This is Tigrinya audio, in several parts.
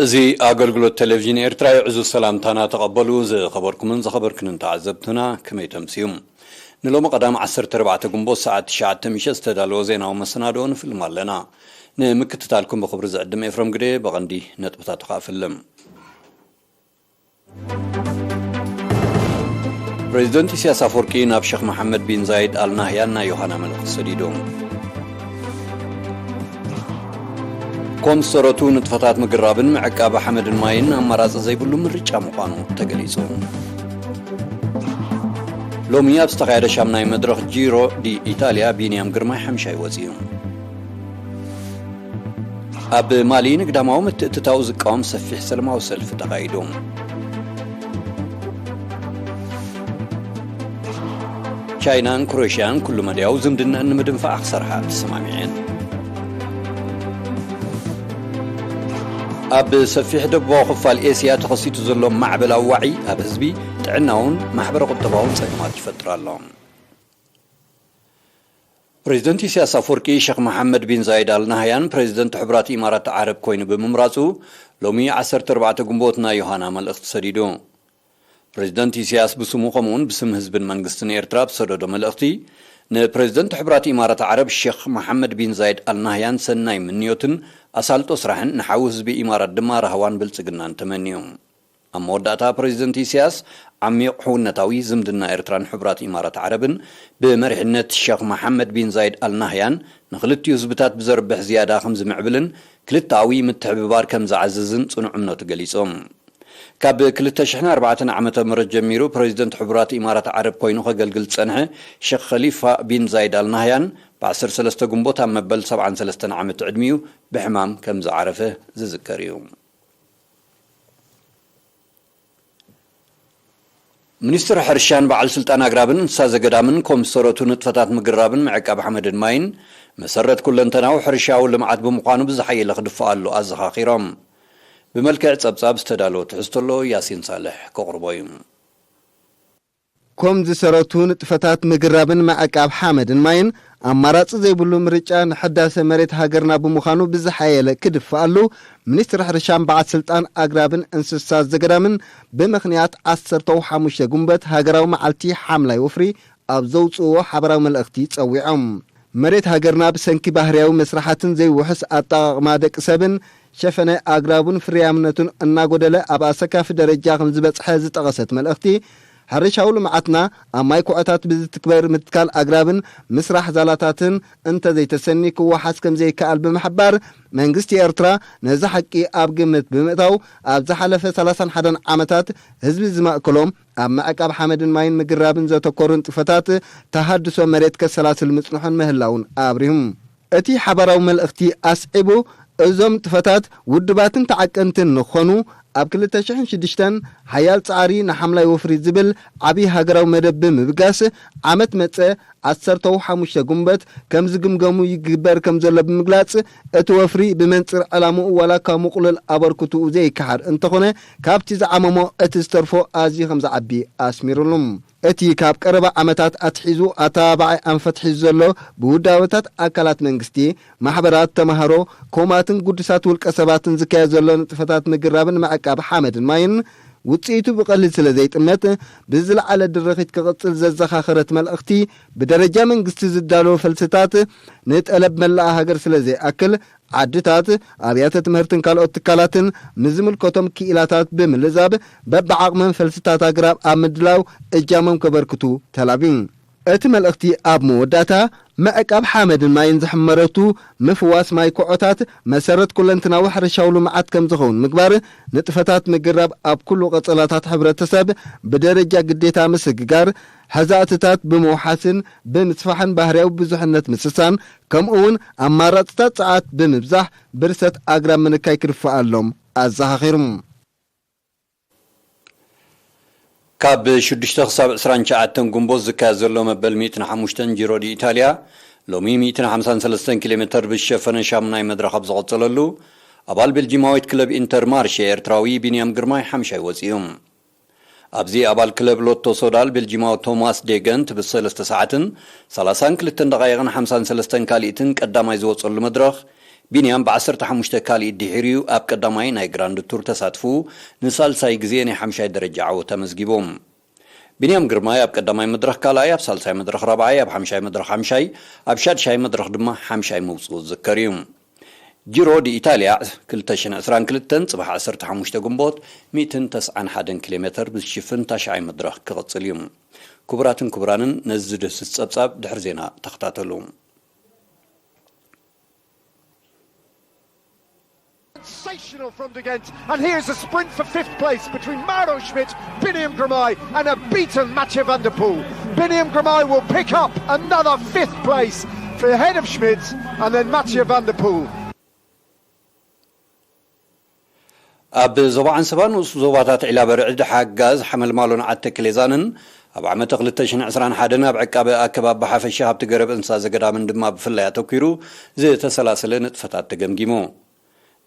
እዚ ኣገልግሎት ቴሌቪዥን ኤርትራ እዩ። ዕዙዝ ሰላምታና ተቐበሉ። ዝኸበርኩምን ዝኸበርክንን ተዓዘብትና፣ ከመይ ተምስዩ? ንሎሚ ቀዳም ዓሰርተ ኣርባዕተ ግንቦት ሰዓት ትሽዓተ ምሸት ዝተዳለወ ዜናዊ መሰናድኦ ንፍልም ኣለና። ንምክትታልኩም ብኽብሪ ዝዕድም ኤፍረም ግደ። ብቐንዲ ነጥብታቱ ከኣ ፍልም። ፕሬዚደንት ኢሳያስ ኣፈወርቂ ናብ ሸኽ መሓመድ ቢን ዛይድ ኣል ናህያን ናይ ዮሃና መልእኽቲ ሰዲዱ። ኮም ዝሰረቱ ንጥፈታት ምግራብን ምዕቃብ ሓመድን ማይን ኣማራጺ ዘይብሉ ምርጫ ምዃኑ ተገሊጹ። ሎሚ ኣብ ዝተኻየደ ሻምናይ መድረኽ ጂሮ ዲ ኢታልያ ቢንያም ግርማይ ሓምሻይ ወጺኡ። ኣብ ማሊ ንግዳማዊ ምትእትታው ዝቃወም ሰፊሕ ሰላማዊ ሰልፊ ተኻይዱ። ቻይናን ክሮኤሽያን ኩሉ መዳያዊ ዝምድናኣን ንምድንፋዕ ክሰርሓ ተሰማሚዐን። ኣብ ሰፊሕ ደቡባዊ ክፋል ኤስያ ተኸሲቱ ዘሎ ማዕበላዊ ዋዒ ኣብ ህዝቢ ጥዕናውን ማሕበረ ቁጠባውን ጸገማት ይፈጥር ኣሎ። ፕሬዚደንት ኢሳያስ ኣፈወርቂ ሸኽ መሓመድ ቢን ዛይድ ኣል ናህያን ፕሬዚደንት ሕቡራት ኢማራት ዓረብ ኮይኑ ብምምራጹ ሎሚ ዓሰርተ ኣርባዕተ ግንቦት ናይ ዮሃና መልእኽቲ ሰዲዱ። ፕሬዚደንት ኢሳያስ ብስሙ ከምኡውን ብስም ህዝብን መንግስትን ኤርትራ ብሰደዶ መልእኽቲ ንፕሬዚደንት ሕቡራት ኢማራት ዓረብ ሸኽ መሓመድ ቢን ዛይድ ኣል ናህያን ሰናይ ምንዮትን ኣሳልጦ ስራሕን ንሓው ህዝቢ ኢማራት ድማ ራህዋን ብልጽግናን ተመንዩ። ኣብ መወዳእታ ፕሬዚደንት ኢሳያስ ዓሚቕ ሕውነታዊ ዝምድና ኤርትራን ሕቡራት ኢማራት ዓረብን ብመሪሕነት ሸኽ መሓመድ ቢን ዛይድ ኣል ናህያን ንኽልቲኡ ህዝብታት ብዘርብሕ ዝያዳ ከም ዝምዕብልን ክልተኣዊ ምትሕብባር ከም ዝዓዝዝን ጽኑዕ እምነቱ ገሊጹ። ካብ ክልተ ሽሕን ኣርባዕተን ዓመተ ምህረት ጀሚሩ ፕሬዚደንት ሕቡራት ኢማራት ዓረብ ኮይኑ ከገልግል ዝጸንሐ ሸኽ ኸሊፋ ቢን ዛይድ ኣል ናህያን ብ ዓሰርተ ሰለስተ ግንቦት ኣብ መበል ሰብዓን ሰለስተን ዓመት ዕድሚኡ ብሕማም ከም ዝዓረፈ ዝዝከር እዩ። ሚኒስትር ሕርሻን በዓል ስልጣን ኣግራብን እንስሳ ዘገዳምን ኮም ዝሰረቱ ንጥፈታት ምግራብን ምዕቃብ ሓመድን ማይን መሰረት ኩለንተናዊ ሕርሻዊ ልምዓት ብምዃኑ ብዝሓየለ ክድፋኣሉ ኣዘኻኺሮም። ብመልክዕ ጸብጻብ ዝተዳለወ ትሕዝቶ ኣሎ፣ ያሲን ሳልሕ ከቕርቦ እዩ። ኮም ዝሰረቱ ንጥፈታት ምግራብን ምዕቃብ ሓመድን ማይን ኣማራጺ ዘይብሉ ምርጫ ንሕዳሰ መሬት ሃገርና ብምዃኑ ብዝሓየለ ክድፋኣሉ ሚኒስትር ሕርሻን በዓል ስልጣን ኣግራብን እንስሳት ዘገዳምን ብምኽንያት ዓሰርተ ሓሙሽተ ግንቦት ሃገራዊ መዓልቲ ሓምላይ ወፍሪ ኣብ ዘውፅእዎ ሓበራዊ መልእኽቲ ጸዊዖም። መሬት ሃገርና ብሰንኪ ባህርያዊ መስራሓትን ዘይውሑስ ኣጠቓቕማ ደቂ ሰብን ሸፈነ ኣግራቡን ፍርያምነቱን እናጎደለ ኣብ ኣሰካፊ ደረጃ ከም ዝበጽሐ ዝጠቐሰት መልእኽቲ፣ ሕርሻዊ ልምዓትና ኣብ ማይ ኩዖታት ብዝትግበር ምትካል ኣግራብን ምስራሕ ዛላታትን እንተዘይተሰኒ ክወሓስ ከም ዘይከኣል ብምሕባር፣ መንግስቲ ኤርትራ ነዚ ሓቂ ኣብ ግምት ብምእታው ኣብ ዝሓለፈ ሰላሳን ሓደን ዓመታት ህዝቢ ዝማእከሎም ኣብ ምዕቃብ ሓመድን ማይን ምግራብን ዘተኮሩ ንጥፈታት ተሃድሶ መሬት ከሰላስል ምጽንሑን ምህላውን ኣብሪሁ። እቲ ሓባራዊ መልእኽቲ ኣስዒቡ፣ እዞም ንጥፈታት ውድባትን ተዓቀንትን ንኾኑ፣ ኣብ ክልተ ሽሕን ሽዱሽተን ሓያል ጻዕሪ ንሓምላይ ወፍሪ ዝብል ዓቢ ሃገራዊ መደብ ብምብጋስ፣ ዓመት መጸ ዓሰርተ ሓሙሽተ ግንቦት ከም ዝግምገሙ ይግበር ከም ዘሎ ብምግላጽ፣ እቲ ወፍሪ ብመንጽር ዕላምኡ ዋላ እኳ ምቕሉል ኣበርክትኡ ዘይከሓድ እንተኾነ፣ ካብቲ ዝዓመሞ እቲ ዝተርፎ ኣዝዩ ከም ዝዓቢ ኣስሚሩሉ። እቲ ካብ ቀረባ ዓመታት ኣትሒዙ ኣተባባዒ ኣንፈት ሒዙ ዘሎ ብውዳበታት ኣካላት መንግስቲ፣ ማሕበራት ተማሃሮ፣ ኮማትን ግዱሳት ውልቀ ሰባትን ዝካየድ ዘሎ ንጥፈታት ምግራብን ምዕቃብ ሓመድን ማይን ውጽኢቱ ብቐሊል ስለ ዘይጥመት፣ ብዝለዓለ ድርኺት ክቕጽል ዘዘኻኸረት መልእኽቲ፣ ብደረጃ መንግስቲ ዝዳለወ ፈልስታት ንጠለብ መላእ ሃገር ስለ ዘይኣክል፣ ዓድታት፣ ኣብያተ ትምህርትን ካልኦት ትካላትን ንዝምልከቶም ክኢላታት ብምልዛብ፣ በብዓቕመን ፈልስታት ኣግራብ ኣብ ምድላው እጃሞም ከበርክቱ ተላብዩ። እቲ መልእኽቲ ኣብ መወዳእታ፣ ምዕቃብ ሓመድን ማይን ዝሕመረቱ ምፍዋስ ማይ ኩዖታት መሰረት ኩለንትናዊ ሕርሻዊ ልምዓት ከም ዝኸውን ምግባር፣ ንጥፈታት ምግራብ ኣብ ኩሉ ቀጸላታት ሕብረተሰብ ብደረጃ ግዴታ ምስግጋር፣ ሕዛእትታት ብምውሓስን ብምስፋሕን ባህርያዊ ብዙሕነት ምስሳን፣ ከምኡ እውን ኣማራጽታት ጸዓት ብምብዛሕ ብርሰት ኣግራብ ምንካይ ክድፈኣሎም ኣዘኻኺሩ። ካብ ሽዱሽተ ክሳብ ዕስራን ትሽዓተን ግንቦት ዝካየድ ዘሎ መበል ሚእትን ሓሙሽተን ጂሮ ዲ ኢታልያ፣ ሎሚ ሚእትን ሓምሳን ሰለስተን ኪሎ ሜተር ብዝሸፈነ ሻምናይ መድረኽ ኣብ ዝቐጸለሉ፣ ኣባል ቤልጂማዊት ክለብ ኢንተር ማርሼ ኤርትራዊ ቢንያም ግርማይ ሓምሻይ ወጺኡ። ኣብዚ ኣባል ክለብ ሎቶ ሶዳል ቤልጂማዊ ቶማስ ዴገንት ብሰለስተ ሰዓትን ሰላሳን ክልተን ደቓይቕን ሓምሳን ሰለስተን ካልኢትን ቀዳማይ ዝወጸሉ መድረኽ፣ ቢንያም ብ15 ካልኢት ድሒሩ እዩ ኣብ ቀዳማይ ናይ ግራንድ ቱር ተሳትፉ ንሳልሳይ ግዜ ናይ ሓምሻይ ደረጃ ዓወት ኣመዝጊቡ። ቢንያም ግርማይ ኣብ ቀዳማይ መድረኽ ካልኣይ፣ ኣብ ሳልሳይ መድረኽ ራብዓይ፣ ኣብ ሓምሻይ መድረኽ ሓምሻይ፣ ኣብ ሻድሻይ መድረኽ ድማ ሓምሻይ ምውፅኡ ዝዝከር እዩ። ጂሮ ዲ ኢታልያ ክልተ ሽሕን ዕስራን ክልተን፣ ፅባሕ ዓሰርተ ሓሙሽተ ግንቦት፣ ሚእትን ተስዓን ሓደን ኪሎ ሜትር ብዝሽፍን ታሽዓይ መድረኽ ክቕፅል እዩ። ክቡራትን ክቡራንን፣ ነዚ ዝድህስስ ጸብጻብ ድሕሪ ዜና ተኸታተሉ። Sensational from the Ghent, and here's a sprint for fifth place between Mauro Schmidt, Biniam Girmay, and a beaten Mathieu van der Poel. Biniam Girmay will pick up another fifth place for ahead of Schmidt and then Mathieu van der Poel. ኣብ ዞባ ዓንሰባ ንኡስ ዞባታት ዒላ በርዕድ፣ ሓጋዝ፣ ሓመልማሎን ዓዲ ተክሌዛንን ኣብ ዓመተ ክልተ ሽሕን ዕስራን ሓደን ኣብ ዕቃበ ኣከባቢ ብሓፈሻ ሃብቲ ገረብ እንስሳ ዘገዳምን ድማ ብፍላይ ኣተኲሩ ዝተሰላሰለ ንጥፈታት ተገምጊሙ።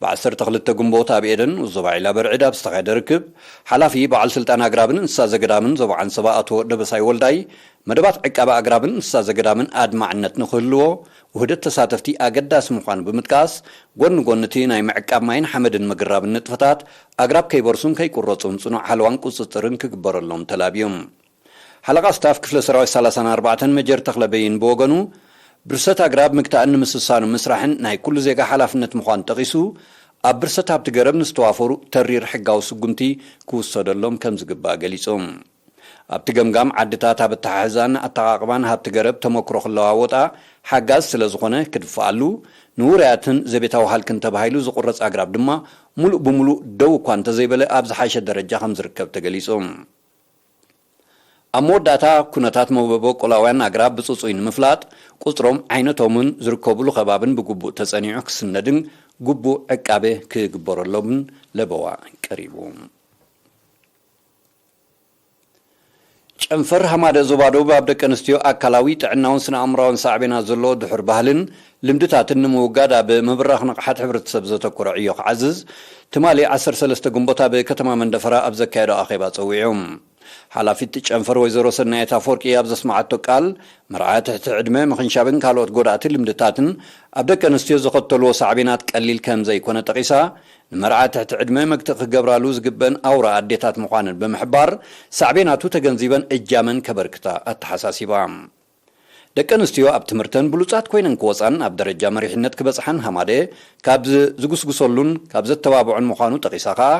ብ12 ግንቦት ኣብ ኤደን ንኡስ ዞባ ዒላ በርዕድ ኣብ ዝተኻየደ ርክብ፣ ሓላፊ በዓል ስልጣን ኣግራብን እንስሳ ዘገዳምን ዞባ ዓንሰባ ኣቶ ደበሳይ ወልዳይ፣ መደባት ዕቃበ ኣግራብን እንስሳ ዘገዳምን ኣድማዕነት ንኽህልዎ ውህደት ተሳተፍቲ ኣገዳሲ ምዃኑ ብምጥቃስ፣ ጎኒ ጎኒ እቲ ናይ ምዕቃብ ማይን ሓመድን ምግራብን ንጥፈታት፣ ኣግራብ ከይበርሱን ከይቁረጹን ጽኑዕ ሓለዋን ቁጽጽርን ክግበረሎም ተላብዩ። ሓለቓ ስታፍ ክፍለ ሰራዊት ሰላሳን ኣርባዕተን መጀር ተኽለ በይን ብወገኑ፣ ብርሰት ኣግራብ ምግታእን ንምስሳኑ ምስራሕን ናይ ኩሉ ዜጋ ሓላፍነት ምዃኑ ጠቒሱ፣ ኣብ ብርሰት ሃብቲ ገረብ ንዝተዋፈሩ ተሪር ሕጋዊ ስጉምቲ ክውሰደሎም ከም ዝግባእ ገሊጹ። ኣብቲ ገምጋም፣ ዓድታት ኣብ ኣተሓሕዛን ኣተቓቕባን ሃብቲ ገረብ ተመክሮ ክለዋወጣ ሓጋዝ ስለ ዝኾነ ክድፍኣሉ፣ ንውሩያትን ዘቤታዊ ሃልክን ተባሂሉ ዝቑረጽ ኣግራብ ድማ፣ ሙሉእ ብሙሉእ ደው እኳ እንተዘይበለ፣ ኣብ ዝሓሸ ደረጃ ከም ዝርከብ ተገሊጹ። ኣብ መወዳእታ፣ ኩነታት መበቆላውያን ኣግራብ ብጽጹይ ንምፍላጥ፣ ቁጽሮም፣ ዓይነቶምን ዝርከቡሉ ከባብን ብግቡእ ተጸኒዑ ክስነድን ግቡእ ዕቃበ ክግበረሎምን ለበዋ ቀሪቡ። ጨንፈር ሃማደ ዞባ ደቡብ ኣብ ደቂ ኣንስትዮ ኣካላዊ፣ ጥዕናውን ስነ ኣእምራውን ሳዕቤናት ዘለዎ ድሑር ባህልን ልምድታትን ንምውጋድ ኣብ ምብራኽ ንቕሓት ሕብረተሰብ ዘተኮረ ዕዮ ክዓዝዝ፣ ትማሊ ዓሰርተ ሰለስተ ግንቦት ኣብ ከተማ መንደፈራ ኣብ ዘካየዶ ኣኼባ ጸዊዑ። ሓላፊት ጨንፈር ወይዘሮ ሰናየት ኣፈወርቂ ኣብ ዘስመዓቶ ቃል፣ መርዓ ትሕቲ ዕድመ፣ ምኽንሻብን ካልኦት ጎዳእቲ ልምድታትን ኣብ ደቂ ኣንስትዮ ዘኸተልዎ ሳዕቤናት ቀሊል ከም ዘይኮነ ጠቒሳ፣ ንመርዓ ትሕቲ ዕድመ መግትኢ ክገብራሉ ዝግበን ኣውራ ኣዴታት ምዃነን ብምሕባር፣ ሳዕቤናቱ ተገንዚበን እጃመን ከበርክታ ኣተሓሳሲባ። ደቂ ኣንስትዮ ኣብ ትምህርተን ብሉጻት ኮይነን ክወጻን ኣብ ደረጃ መሪሕነት ክበጽሓን ሃማደ ካብ ዝ-፣ ዝጉስጉሰሉን ካብ ዘተባብዖን ምዃኑ ጠቒሳ ከኣ፣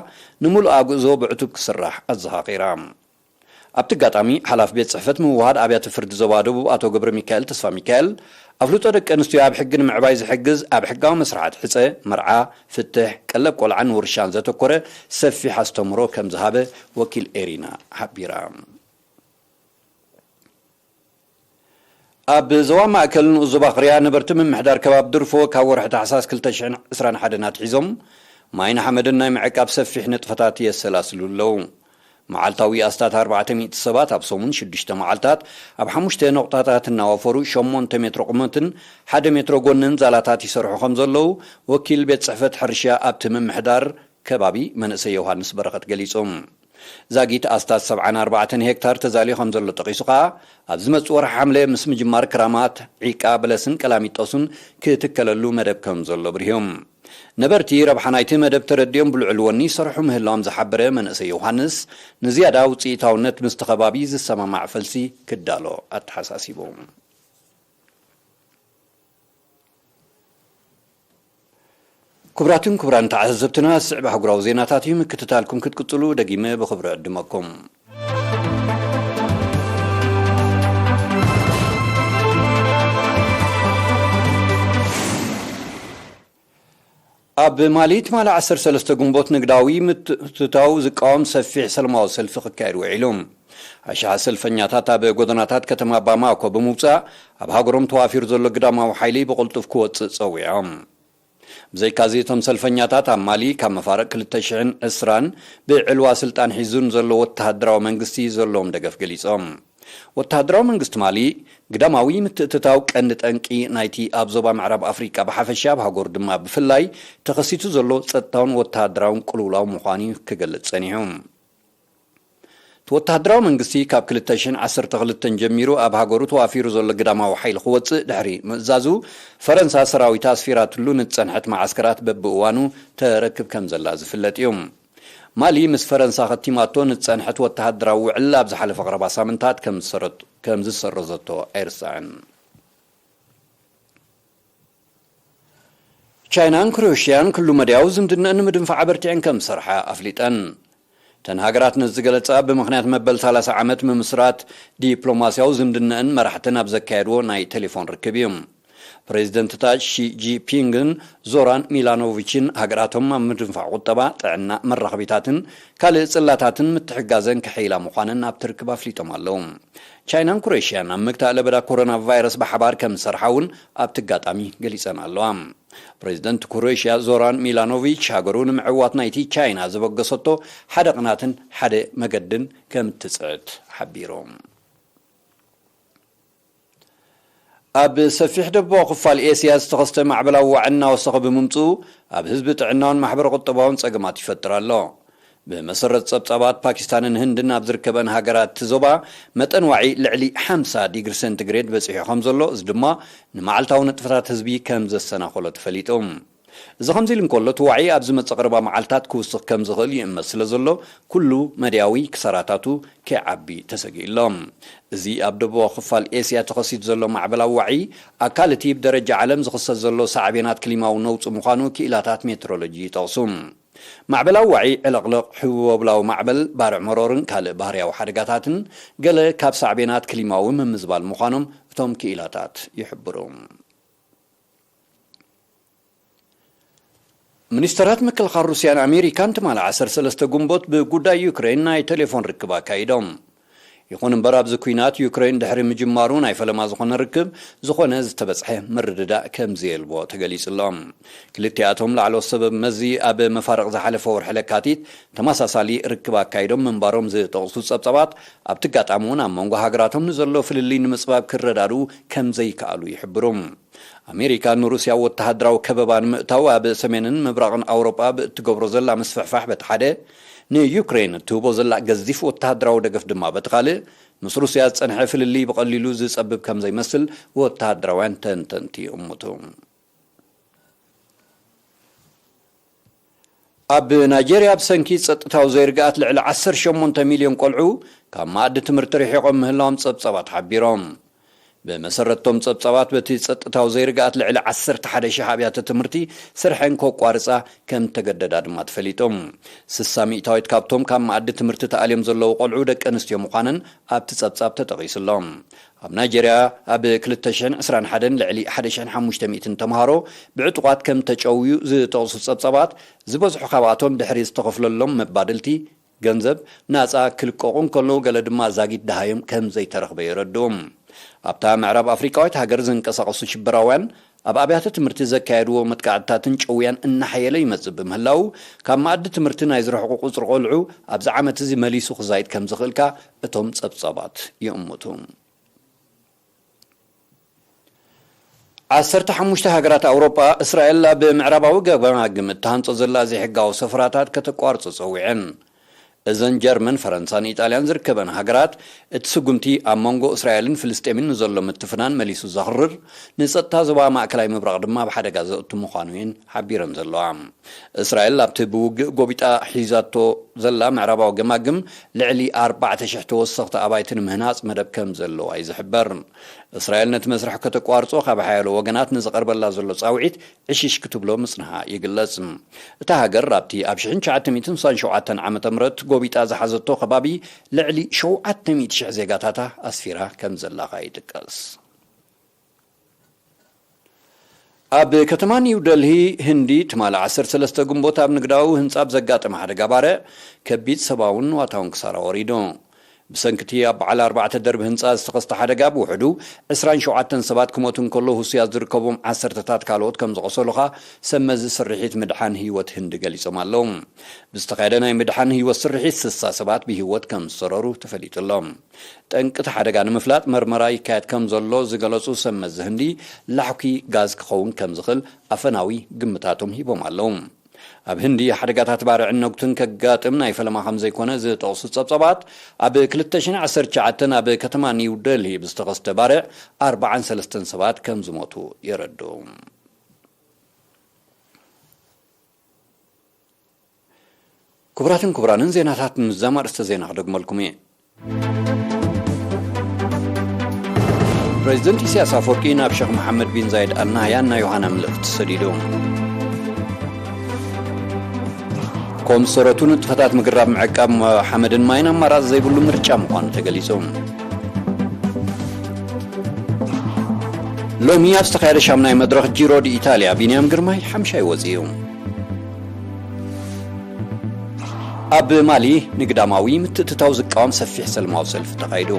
ንምሉእ ኣግእዞ ብዕቱብ ክስራሕ ኣዘኻኺራ። ኣብቲ ኣጋጣሚ፣ ሓላፊ ቤት ጽሕፈት ምውህሃድ ኣብያተ ፍርዲ ዞባ ደቡብ ኣቶ ገብረ ሚካኤል ተስፋ ሚካኤል፣ ኣፍልጦ ደቂ ኣንስትዮ ኣብ ሕጊ ንምዕባይ ዝሕግዝ ኣብ ሕጋዊ መስርሓት ሕጸ፣ መርዓ፣ ፍትሕ፣ ቀለብ ቆልዓን ውርሻን ዘተኮረ ሰፊሕ ኣስተምህሮ ከም ዝሃበ ወኪል ኤሪና ሓቢራ። ኣብ ዞባ ማእከል ንኡስ ዞባ ክርያ ነበርቲ ምምሕዳር ከባቢ ድርፎ ካብ ወርሒ ታሕሳስ ክልተ ሽሕን ዕስራን ሓደን ኣትሒዞም ማይን ሓመድን ናይ ምዕቃብ ሰፊሕ ንጥፈታት የሰላስሉ ኣለዉ። መዓልታዊ ኣስታት ኣርባዕተ ሚእቲ ሰባት ኣብ ሰሙን ሽዱሽተ መዓልታት ኣብ ሓሙሽተ ነቑጣታት እናወፈሩ ሸሞንተ ሜትሮ ቁመትን ሓደ ሜትሮ ጎንን ዛላታት ይሰርሑ ከም ዘለዉ ወኪል ቤት ጽሕፈት ሕርሻ ኣብቲ ምምሕዳር ከባቢ መንእሰይ ዮሃንስ በረኸት ገሊጹ። ዛጊት ኣስታት ሰብዓን ኣርባዕተን ሄክታር ተዛልዩ ከም ዘሎ ጠቒሱ ከኣ፣ ኣብ ዝመጽእ ወርሒ ሓምለ ምስ ምጅማር ክራማት፣ ዒቃ፣ በለስን ቀላሚጦስን ክትከለሉ መደብ ከም ዘሎ ኣብሪሆም። ነበርቲ ረብሓ ናይቲ መደብ ተረዲኦም ብልዑል ወኒ ይሰርሑ ምህላዎም ዝሓበረ መንእሰይ ዮሃንስ፣ ንዝያዳ ውጽኢታውነት ምስቲ ከባቢ ዝሰማማዕ ፈልሲ ክዳሎ ኣተሓሳሲቡ። ክቡራትን ክቡራን ተዓዘብትና፣ ዝስዕብ ኣህጉራዊ ዜናታት እዩ። ምክትታልኩም ክትቅጽሉ ደጊመ ብኽብሪ ዕድመኩም። ኣብ ማሊ ትማሊ ዓሰርተ ሰለስተ ግንቦት ንግዳዊ ምትእትታው ዝቃወም ሰፊሕ ሰላማዊ ሰልፊ ክካየድ ውዒሉ። ኣሽሓት ሰልፈኛታት ኣብ ጎደናታት ከተማ ባማኮ ብምውጻእ፣ ኣብ ሃገሮም ተዋፊሩ ዘሎ ግዳማዊ ሓይሊ ብቕልጡፍ ክወጽእ ጸዊዖም። ብዘይካዚ፣ እቶም ሰልፈኛታት ኣብ ማሊ ካብ መፋርቕ ክልተ ሽሕን ዕስራን ብዕልዋ ስልጣን ሒዙ ንዘሎ ወተሃደራዊ መንግስቲ ዘለዎም ደገፍ ገሊጾም። ወተሃደራዊ መንግስቲ ማሊ፣ ግዳማዊ ምትእትታው ቀንዲ ጠንቂ ናይቲ ኣብ ዞባ ምዕራብ ኣፍሪቃ ብሓፈሻ፣ ኣብ ሃገሩ ድማ ብፍላይ ተኸሲቱ ዘሎ ጸጥታውን ወተሃደራውን ቅልውላው ምዃኑ ክገልጽ ጸኒሑ። እቲ ወተሃደራዊ መንግስቲ ካብ ክልተ ሽሕን ዓሰርተ ክልተን ጀሚሩ ኣብ ሃገሩ ተዋፊሩ ዘሎ ግዳማዊ ሓይሊ ክወጽእ ድሕሪ ምእዛዙ፣ ፈረንሳ ሰራዊታ ኣስፊራትሉ ንዝጸንሐት መዓስከራት በብእዋኑ ተረክብ ከም ዘላ ዝፍለጥ እዩ። ማሊ ምስ ፈረንሳ ከቲማቶ ንዝጸንሐት ወተሃደራዊ ውዕል ኣብ ዝሓለፈ ቀረባ ሳምንታት ከም ዝሰረት-፣ ከም ዝሰረዘቶ ኣይርሳዕን። ቻይናን ክሮኤሽያን ኩሉ መድያዊ ዝምድነአን ንምድንፋዕ ኣበርቲዐን ከም ዝሰርሓ ኣፍሊጠን። እተን ሃገራት ነዚ ዝገለጻ ብምኽንያት መበል ሰላሳ ዓመት ምምስራት ዲፕሎማስያዊ ዝምድነአን መራሕተን ኣብ ዘካየድዎ ናይ ቴሌፎን ርክብ እዩ። ፕሬዚደንትታት ሺ ጂፒንግን ዞራን ሚላኖቪችን ሃገራቶም ኣብ ምድንፋዕ ቁጠባ፣ ጥዕና፣ መራኸቢታትን ካልእ ጽላታትን ምትሕጋዘን ከሐይላ ምዃነን ኣብቲ ርክብ ኣፍሊጦም ኣለዉ። ቻይናን ክሮኤሽያን ኣብ ምግታእ ለበዳ ኮሮና ቫይረስ ብሓባር ከም ዝሰርሓ እውን ኣብቲ ኣጋጣሚ ገሊጸን ኣለዋ። ፕሬዚደንት ክሮኤሽያ ዞራን ሚላኖቪች ሃገሩ ንምዕዋት ናይቲ ቻይና ዘበገሰቶ ሓደ ቅናትን ሓደ መገድን ከም እትጽዕት ሓቢሮም። ኣብ ሰፊሕ ደቡባዊ ክፋል ኤስያ ዝተኸስተ ማዕበላዊ ዋዒ እናወሰኸ ብምምጽኡ ኣብ ህዝቢ ጥዕናውን ማሕበረ ቁጠባውን ጸገማት ይፈጥር ኣሎ። ብመሰረት ጸብጻባት ፓኪስታንን ህንድን ኣብ ዝርከበን ሃገራት እቲ ዞባ መጠን ዋዒ ልዕሊ ሓምሳ ዲግሪ ሴንቲግሬድ በጺሑ ከም ዘሎ፣ እዚ ድማ ንመዓልታዊ ንጥፈታት ህዝቢ ከም ዘሰናኸሎ ተፈሊጡ። እዚ ከምዚ ኢሉ እንከሎ፣ እቲ ዋዒ ኣብ ዝመጽእ ቀረባ መዓልታት ክውስኽ ከም ዝኽእል ይእመት ስለ ዘሎ፣ ኩሉ መድያዊ ክሳራታቱ ከይዓቢ ተሰጊኡ ኣሎ። እዚ ኣብ ደቡባዊ ክፋል ኤስያ ተኸሲቱ ዘሎ ማዕበላዊ ዋዒ፣ ኣካል እቲ ብደረጃ ዓለም ዝኽሰት ዘሎ ሳዕቤናት ክሊማዊ ነውጺ ምዃኑ ክኢላታት ሜትሮሎጂ ይጠቕሱ። ማዕበላዊ ዋዒ፣ ዕለቕለቕ፣ ሕቡበብላዊ ማዕበል፣ ባርዕ መሮርን ካልእ ባህርያዊ ሓደጋታትን ገለ ካብ ሳዕቤናት ክሊማዊ ምምዝባል ምዃኖም እቶም ክኢላታት ይሕብሩ። ሚኒስተራት ምክልኻል ሩስያን ኣሜሪካን ትማሊ ዓሰርተ ሰለስተ ግንቦት ብጉዳይ ዩክሬን ናይ ቴሌፎን ርክብ ኣካይዶም። ይኹን እምበር፣ ኣብዚ ኲናት ዩክሬን ድሕሪ ምጅማሩ ናይ ፈለማ ዝኾነ ርክብ፣ ዝኾነ ዝተበጽሐ ምርድዳእ ከም ዘየልቦ ተገሊጹ ኣሎ። ክልቲኣቶም ላዕለዎት ሰበብ መዚ ኣብ መፋርቕ ዝሓለፈ ወርሒ ለካቲት ተመሳሳሊ ርክብ ኣካይዶም ምንባሮም ዝጠቕሱ ጸብጻባት፣ ኣብቲ ኣጋጣሚ እውን ኣብ መንጎ ሃገራቶም ንዘሎ ፍልልይ ንምጽባብ ክረዳድኡ ከም ዘይከኣሉ ይሕብሩ። ኣሜሪካ ንሩስያ ወተሃደራዊ ከበባ ንምእታው ኣብ ሰሜንን ምብራቕን ኣውሮጳ ብእትገብሮ ዘላ ምስፍሕፋሕ በቲ ሓደ፣ ንዩክሬን እትህቦ ዘላ ገዚፍ ወተሃደራዊ ደገፍ ድማ በቲ ካልእ፣ ምስ ሩስያ ዝጸንሐ ፍልልይ ብቐሊሉ ዝጸብብ ከም ዘይመስል ወተሃደራውያን ተንተንቲ ይእምቱ። ኣብ ናይጀርያ ብሰንኪ ጸጥታዊ ዘይርግኣት ልዕሊ ዓሰርተ ሸሞንተ ሚልዮን ቆልዑ ካብ መኣዲ ትምህርቲ ርሒቖም ምህላዎም ጸብጻባት ሓቢሮም። ብመሰረቶም ጸብጻባት፣ በቲ ጸጥታዊ ዘይርግኣት ልዕሊ ዓሰርተ ሓደ ሽሕ ኣብያተ ትምህርቲ ስርሐን ከቋርጻ ከም ተገደዳ ድማ ተፈሊጡ። ስሳ ሚእታዊት ካብቶም ካብ መኣዲ ትምህርቲ ተኣልዮም ዘለዉ ቆልዑ ደቂ ኣንስትዮ ምዃነን ኣብቲ ጸብጻብ ተጠቒሱ ኣሎ። ኣብ ናይጀርያ ኣብ ክልተ ሽሕን ዕስራን ሓደን ልዕሊ ሓደ ሽሕን ሓሙሽተ ሚእትን ተምሃሮ ብዕጡቓት ከም ተጨውዩ ዝጠቕሱ ጸብጻባት፣ ዝበዝሑ ካብኣቶም ድሕሪ ዝተኸፍለሎም መባድልቲ ገንዘብ ናጻ ክልቀቑ እንከለዉ፣ ገለ ድማ ዛጊት ደሃዮም ከም ዘይተረኽበ የረድኡ። ኣብታ ምዕራብ ኣፍሪቃዊት ሃገር ዝንቀሳቐሱ ሽበራውያን ኣብ ኣብያተ ትምህርቲ ዘካየድዎ መጥቃዕትታትን ጭውያን እናሓየለ ይመጽእ ብምህላዉ፣ ካብ መኣዲ ትምህርቲ ናይ ዝርሕቑ ቁጽሪ ቆልዑ ኣብዚ ዓመት እዚ መሊሱ ክዛይድ ከም ዝኽእል ከኣ እቶም ጸብጻባት ይእምቱ። ዓሰርተ ሓሙሽተ ሃገራት ኣውሮጳ፣ እስራኤል ኣብ ምዕራባዊ ገማግም እትሃንጾ ዘላ ዘይሕጋዊ ሰፈራታት ከተቋርጾ ጸዊዐን። እዘን ጀርመን፣ ፈረንሳን ኢጣልያን ዝርከበን ሃገራት፣ እቲ ስጉምቲ ኣብ መንጎ እስራኤልን ፍልስጤምን ንዘሎ ምትፍናን መሊሱ ዘኽርር፣ ንጸጥታ ዞባ ማእከላይ ምብራቕ ድማ ኣብ ሓደጋ ዘእቱ ምዃኑ እየን ሓቢረን ዘለዋ። እስራኤል ኣብቲ ብውግእ ጎቢጣ ሒዛቶ ዘላ ምዕራባዊ ገማግም ልዕሊ ኣርባዕተ ሽሕ ተወሰኽቲ ኣባይቲ ንምህናጽ መደብ ከም ዘለዋ እዩ ዝሕበር። እስራኤል ነቲ መስርሕ ከተቋርጾ ካብ ሓያሎ ወገናት ንዝቐርበላ ዘሎ ጻውዒት ዕሽሽ ክትብሎ ምጽንሓ ይግለጽ። እታ ሃገር ኣብቲ ኣብ ሽሕን ትሽዓተ ሚእትን ስሳን ሸውዓተን ዓመተ ምህረት ጎቢጣ ዝሓዘቶ ከባቢ ልዕሊ ሸውዓተ ሚእቲ ሽሕ ዜጋታታ ኣስፊራ ከም ዘላ ከኣ ይጥቀስ። ኣብ ከተማ ኒው ደልሂ ህንዲ፣ ትማሊ ዓሰርተ ሰለስተ ግንቦት ኣብ ንግዳዊ ህንጻ ብዘጋጠመ ሓደጋ ባርዕ ከቢድ ሰብኣውን ንዋታውን ክሳራ ወሪዱ። ብሰንኪ እቲ ኣብ በዓል ኣርባዕተ ደርቢ ህንጻ ዝተኸስተ ሓደጋ፣ ብውሕዱ ዕስራን ሸውዓተን ሰባት ክሞቱ እንከሎ፣ ህሱያት ዝርከቦም ዓሰርተታት ካልኦት ከም ዝቖሰሉ ኸኣ ሰብ መዚ ስርሒት ምድሓን ህይወት ህንዲ ገሊጾም ኣለዉ። ብዝተኻየደ ናይ ምድሓን ህይወት ስርሒት፣ ስሳ ሰባት ብህይወት ከም ዝሰረሩ ተፈሊጡ ኣሎ። ጠንቂ እቲ ሓደጋ ንምፍላጥ መርመራ ይካየድ ከም ዘሎ ዝገለጹ ሰብ መዚ ህንዲ፣ ላሕኲ ጋዝ ክኸውን ከም ዝኽእል ኣፈናዊ ግምታቶም ሂቦም ኣለዉ። ኣብ ህንዲ ሓደጋታት ባርዕን ነጉትን ከጋጥም ናይ ፈለማ ከም ዘይኮነ ዝጠቕሱ ጸብጻባት፣ ኣብ ክልተ ሽሕን ዓሰርተ ትሽዓተን ኣብ ከተማ ኒው ደልሂ ብዝተኸስተ ባርዕ ኣርባዓን ሰለስተን ሰባት ከም ዝሞቱ የረድኡ። ክቡራትን ክቡራንን፣ ዜናታት ንምዝዛም ኣርእስተ ዜና ክደግመልኩም እየ። ፕሬዚደንት ኢሳያስ ኣፈወርቂ ናብ ሸኽ መሓመድ ቢን ዛይድ ኣልናህያን ናይ ዮሃና ምልእኽቲ ሰዲዱ። ኮምሰረቱ ንጥፈታት ምግራብ ምዕቃብ ሓመድን ማይን ኣማራፂ ዘይብሉ ምርጫ ምዃኑ ተገሊጹ። ሎሚ ኣብ ዝተኻየደ ሻምናይ መድረኽ ጂሮ ዲ ኢታልያ ቢንያም ግርማይ ሓምሻይ ወፂኡ። ኣብ ማሊ ንግዳማዊ ምትእትታው ዝቃወም ሰፊሕ ሰልማዊ ሰልፊ ተኻይዱ።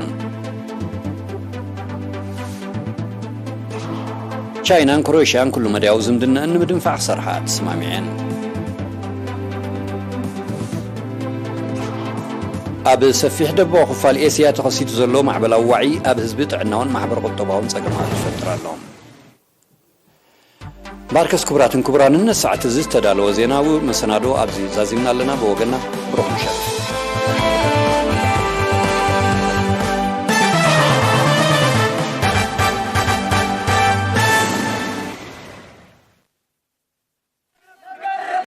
ቻይናን ክሮኤሽያን ኩሉ መዳያዊ ዝምድናኣን ንምድንፋዕ ክሰርሓ ተስማሚዐን። ኣብ ሰፊሕ ደቡባዊ ክፋል ኤስያ ተኸሲቱ ዘሎ ማዕበላዊ ዋዒ ኣብ ህዝቢ ጥዕናውን ማሕበረ ቁጠባውን ጸገማት ይፈጥር ኣሎ። ባርከስ ክቡራትን ክቡራንን፣ ነሰዓት እዚ ዝተዳለወ ዜናዊ መሰናዶ ኣብዚ ዛዚምና ኣለና። ብወገና ብሩኽ ምሸት።